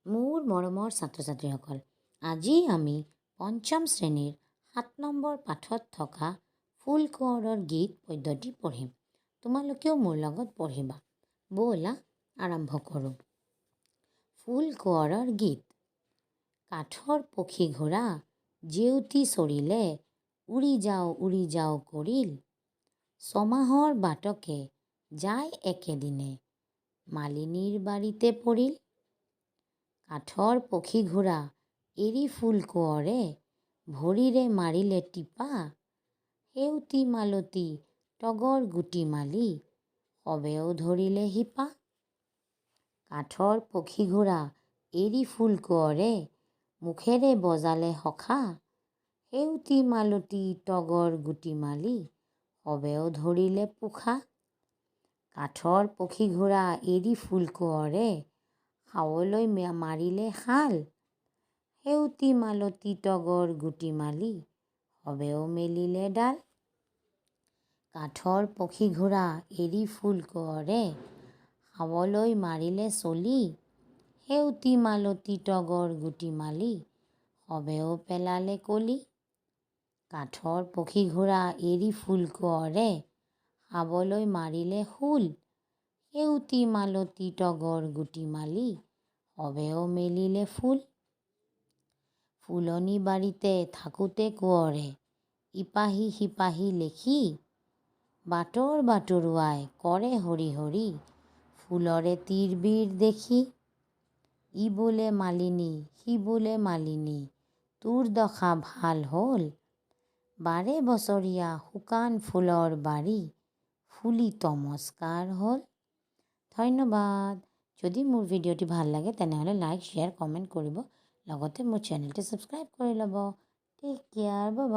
মোৰ মৰমৰ ছাত্ৰ ছাত্ৰীসকল, আজি আমি পঞ্চম শ্ৰেণীৰ 7 নম্বৰ পাঠত থকা ফুল কোঁৱৰৰ গীত পদ্যটি পঢ়িম। তোমালোকেও মোৰ লগত পঢ়িবা। ব'লা, আৰম্ভ কৰোঁ। ফুল কোঁৱৰৰ গীত। কাঠৰ পখী ঘোঁৰা জেউতি চৰিলে, উৰি যাওঁ উৰি যাওঁ কৰিল। ছমাহৰ বাটকে যায় একেদিনে, মালিনীৰ বাৰীতে পৰিল। কাঠৰ পখী ঘোঁৰা এৰি ফুল কোঁৱৰে ভৰিৰে মাৰিলে টিপা। সেউতী মালতী তগৰ গুটি মালি সবেও ধৰিলে শিপা। কাঠৰ পখী ঘোঁৰা এৰি ফুল কোঁৱৰে মুখেৰে বজালে সখা। সেউতী মালতী তগৰ গুটি মালি সবেও ধৰিলে পোখা। কাঠৰ পখী ঘোঁৰা এৰি ফুল কোঁৱৰে খাৱলৈ মাৰিলে শাল। সেউতী মালতী তগৰ গুটি মালি সবেও মেলিলে ডাল। কাঠৰ পখী ঘোঁৰা এৰি ফুল কোঁৱৰে খাৱলৈ মাৰিলে চলি। সেউতী মালতী তগৰ গুটি মালি সবেও পেলালে কলি। কাঠৰ পখী ঘোঁৰা এৰি ফুল কোঁৱৰে খাবলৈ মাৰিলে শূল। সেউতী মালতী তগৰ গুটি মালি সবেও মেলিলে ফুল। ফুলনি বাৰীতে থাকোঁতে কোঁৱৰে ইপাহি সিপাহি লেখি, বাটৰ বাটৰুৱাই কৰে হৰি হৰি, ফুলৰে তিৰবিৰ দেখি। ই বোলে মালিনী, সি বোলে মালিনী, তোৰ দশা ভাল হ'ল। বাৰে বছৰীয়া শুকান ফুলৰ বাৰী ফুলি তমস্কাৰ হ'ল। ধন্যবাদ। যদি মোৰ ভিডিঅ'টি ভাল লাগে, তেনেহ'লে লাইক, শ্বেয়াৰ, কমেণ্ট কৰিব। লগতে মোৰ চেনেলটি ছাবস্ক্ৰাইব কৰি ল'ব। Take care, bye.